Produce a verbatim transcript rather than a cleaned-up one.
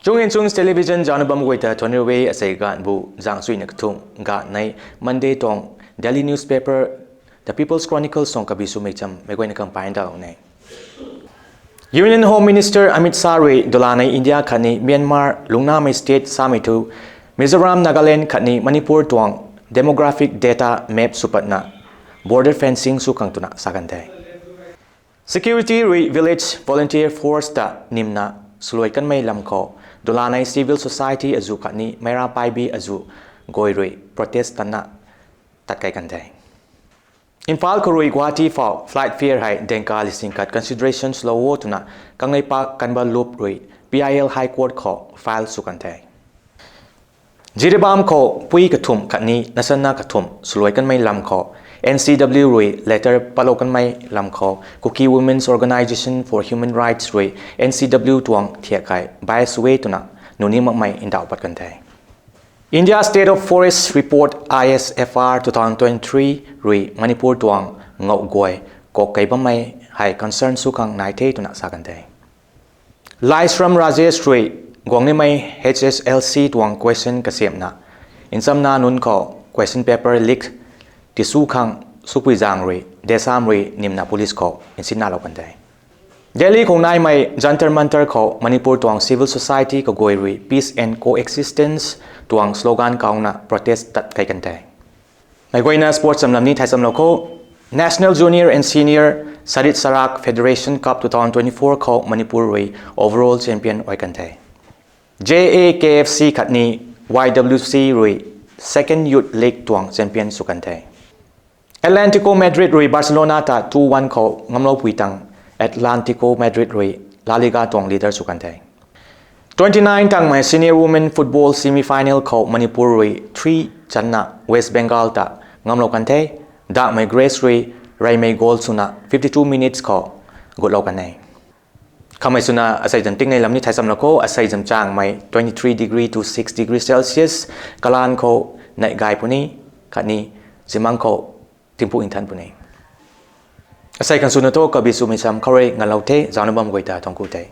Chung in Chungs Television zauc na bam guay ta thuanc riu e. Asei ganv bu zang suina kathumh ganv nei Monday tuang Delhi newspaper The People's Chronicle song kabi swmei cham meic guayna khang pai ndauh ne. Union Home Minister Amit Shah rui dulanei India khatni Myanmar lungnamei state samei thu Mizoram, Nagaland khatni Manipur tuang demographic data map swpatna border fencing sw khang twna sa kan the. Security rui Village Volunteer Force ta nimna swluai kanmei lam khou dulanei civil society azuh khatni Meira Paibi azuh guay rui protest tanna tat kai kan the. Imphal khou rui Guwahati phou flight fare hei dengka lising khat consideration swlou o twna Kangleipak Kanbalup rui P I L High Court khou file sw kan the. Jiribam khou pui kathumh khatni nasana kathumh swluai kanmei lam khou N C W rui letter patlou kanmei lam khou Kuki Women's Organisation for Human Rights rui N C W tuang thiak hei bias e twna nuni makmei ndauh pat kan the. India State of Forest Report, I S F R two thousand twenty-three rui Manipur tuang ngauh guay kok kei bammei hei concern sw khang nai the twna sa kan the. Laisram Rajesh rui guang nimei H S L C tuang question kasiamhna nchamna nunc khou question paper leak tisw khang swpui zaeng rui Desam rui nimna police khou nsinna lou kan the. Delhi khou naimei Jantar Mantar khou Manipur tuang civil society kaguay rui peace and coexistence tuang slogan kauna protest tat kai kan the. Meic guayna sports cham lam ni thai chamlou kho. National Junior and Senior Sarit Sarak Federation Cup two thousand twenty-four khou Manipur rui overall champion ai kan the. J A K F C khatni Y W C rui Second Youth League tuang champion sw kan the. Atlético Madrid rui Barcelona ta two one khou ngamloupui tang Atlético Madrid rui La Liga tuang leader sw kan the. Twenty-nine tangmei Senior Women Football Semi-final khou Manipur rui three channa West Bengal ta ngamlou kan the. Dakmei Grace rui reymei goal swna fifty-two minutes khou gutlou kan e. Khamei swna asei zam tingnei lam ni thai chamlou kho. Asei zam changmei twenty-three degree to six degree Celsius, kalan khou neih gay puni, khatni zimang khou timpu nthan puni. Asei khang swna thu kabi swmei cham khou rui ngalou the, zaucna bam guay ta thuanc ku the.